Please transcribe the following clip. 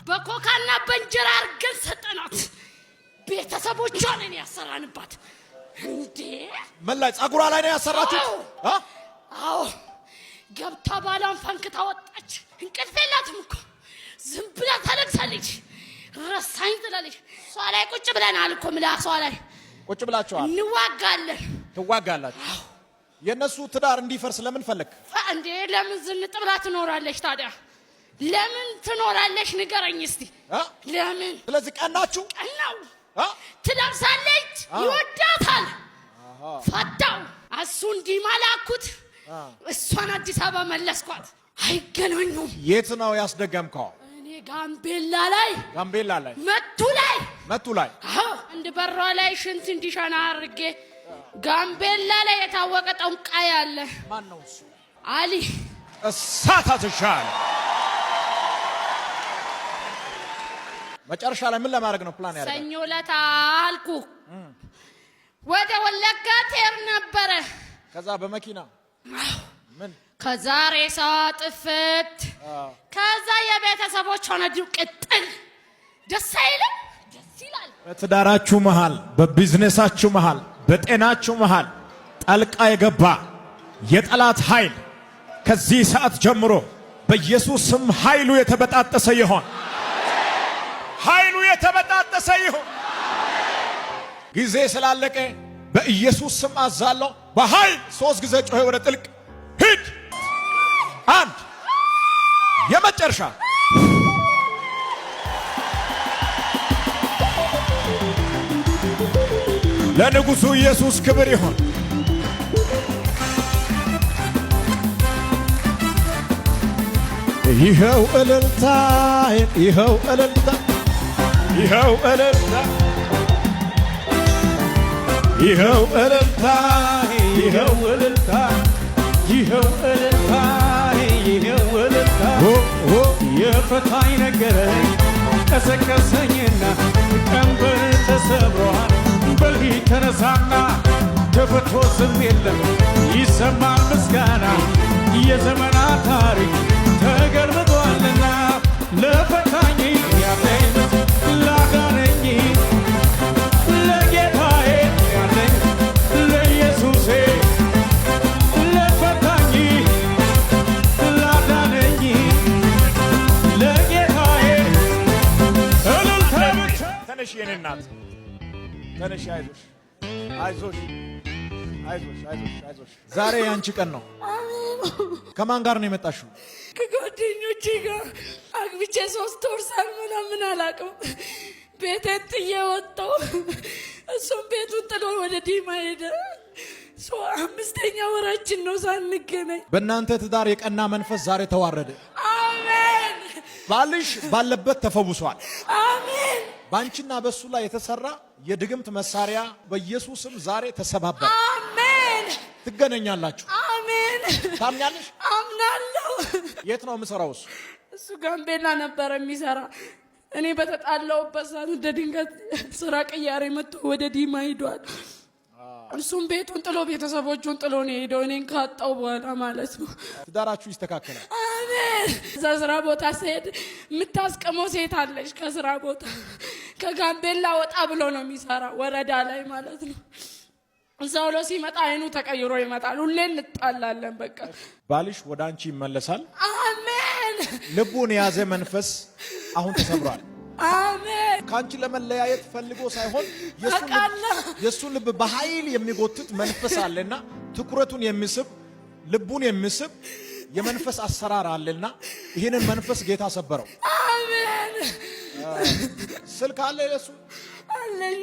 በኮካና በእንጀራ አድርገን ሰጠናት። ቤተሰቦቿን እኔ ያሰራንባት እንዴ! ምን ላይ? ጸጉሯ ላይ ነው ያሰራችሁት? አ? አዎ፣ ገብታ ባሏን ፈንክታ ወጣች። እንቅልፍ የላትም እኮ፣ ዝም ብላ ታለቅሳለች። ረሳኝ ትላለች። እሷ ላይ ቁጭ ብለናል እኮ፣ ምላሷ ላይ ቁጭ ብላችኋል። እንዋጋለን። ትዋጋላችሁ። የእነሱ ትዳር እንዲፈርስ ለምን ፈለግ? እንዴ፣ ለምን ዝንጥ ብላ ትኖራለች ታዲያ? ለምን ትኖራለች? ንገረኝ እስቲ ለምን? ስለዚህ ቀናችሁ። ቀናው። ትለብሳለች፣ ይወዳታል። ፈታው። እሱ እንዲህ ማላኩት፣ እሷን አዲስ አበባ መለስኳት። አይገናኙም። የት ነው ያስደገምከው? እኔ ጋምቤላ ላይ። ጋምቤላ ላይ? መቱ ላይ። መቱ ላይ። አዎ፣ አንድ በሯ ላይ ሽንት እንዲሸና አድርጌ። ጋምቤላ ላይ የታወቀ ጠንቋይ አለ። ማን ነው እሱ? አሊ። እሳት አዝዣለሁ። መጨረሻ ላይ ምን ለማድረግ ነው ፕላን ያደረጋችሁ? ሰኞ ዕለት አልኩ ወደ ወለጋ ትሄድ ነበረ። ከዛ በመኪና ምን? ከዛ ሬሳ ጥፍት፣ ከዛ የቤተሰቦች ሆነ ቅጥል። ደስ አይልም? ደስ ይላል። በትዳራችሁ መሃል፣ በቢዝነሳችሁ መሃል፣ በጤናችሁ መሃል ጣልቃ የገባ የጠላት ኃይል ከዚህ ሰዓት ጀምሮ በኢየሱስ ስም ኃይሉ የተበጣጠሰ ይሆን። ኃይሉ የተበጣጠሰ ይሁን። ጊዜ ስላለቀ በኢየሱስ ስም አዛለሁ። በኃይል ሶስት ጊዜ ጮኸ፣ ወደ ጥልቅ ሂድ። አንድ፣ የመጨረሻ። ለንጉሡ ኢየሱስ ክብር ይሁን። ይኸው እልልታ፣ ይኸው እልልታ፣ ይኸው እልልታ፣ ይኸው እልልታ፣ ይኸው እልልታ፣ ይኸው እልልታ፣ ይኸው እልልታ። የፈታኝ ነገረኝ፣ ቀሰቀሰኝና ቀንበር ተሰብሯል። በልሂድ ተነሳና ተፈቶ ዝም የለም፣ ይሰማል ምስጋና፣ የዘመናት ታሪክ ተገልብጧልና። ለፈታኝ ያለኝ፣ ላዳነኝ ለጌታዬ ያለኝ፣ ለኢየሱሴ፣ ለፈታኝ፣ ላዳነኝ ለጌታዬ እልልታ ብቻ። ተነሽ የኔ እናት ተነሽ። አይዞሽ፣ አይዞሽ፣ አይዞሽ፣ አይዞሽ፣ አይዞሽ። ዛሬ ያንቺ ቀን ነው። ከማን ጋር ነው የመጣሽው? ከጓደኞቼ ጋር። አግብቼ 3 ወር ሳልሞላ ምን አላውቅም፣ ቤቴን ጥዬ ወጣሁ። እሱም ቤቱን ጥሎ ወደ ዲማ ሄደ። አምስተኛ ወራችን ነው ሳንገናኝ። በእናንተ ትዳር የቀና መንፈስ ዛሬ ተዋረደ። አሜን። ባልሽ ባለበት ተፈውሷል። አሜን። በአንቺና በሱ ላይ የተሰራ የድግምት መሳሪያ በኢየሱስም ዛሬ ተሰባበረ። አሜን። ትገናኛላችሁ። አሜን። ታምኛለሽ? አምናለሁ። የት ነው የምሰራው እሱ? እሱ ጋምቤላ ነበረ የሚሰራ። እኔ በተጣላሁበት ሰዓት እንደ ድንገት ስራ ቅያሬ መጥቶ ወደ ዲማ ሂዷል። እሱም ቤቱን ጥሎ፣ ቤተሰቦቹን ጥሎ ነው የሄደው። እኔን ካጣው በኋላ ማለት ነው። ትዳራችሁ ይስተካከላል። አሜን። እዛ ስራ ቦታ ስሄድ የምታስቀመው ሴት አለች። ከስራ ቦታ ከጋምቤላ ወጣ ብሎ ነው የሚሰራ፣ ወረዳ ላይ ማለት ነው። እዛ ውሎ ሲመጣ አይኑ ተቀይሮ ይመጣል። ሁሌ እንጣላለን። በቃ። ባልሽ ወደ አንቺ ይመለሳል። አሜን። ልቡን የያዘ መንፈስ አሁን ተሰብሯል። አሜን። ከአንቺ ለመለያየት ፈልጎ ሳይሆን አውቃለሁ። የእሱን ልብ በኃይል የሚጎትት መንፈስ አለና፣ ትኩረቱን የሚስብ፣ ልቡን የሚስብ የመንፈስ አሰራር አለና ይህንን መንፈስ ጌታ ሰበረው። አሜን። ስልክ አለ የሱ? አለኝ።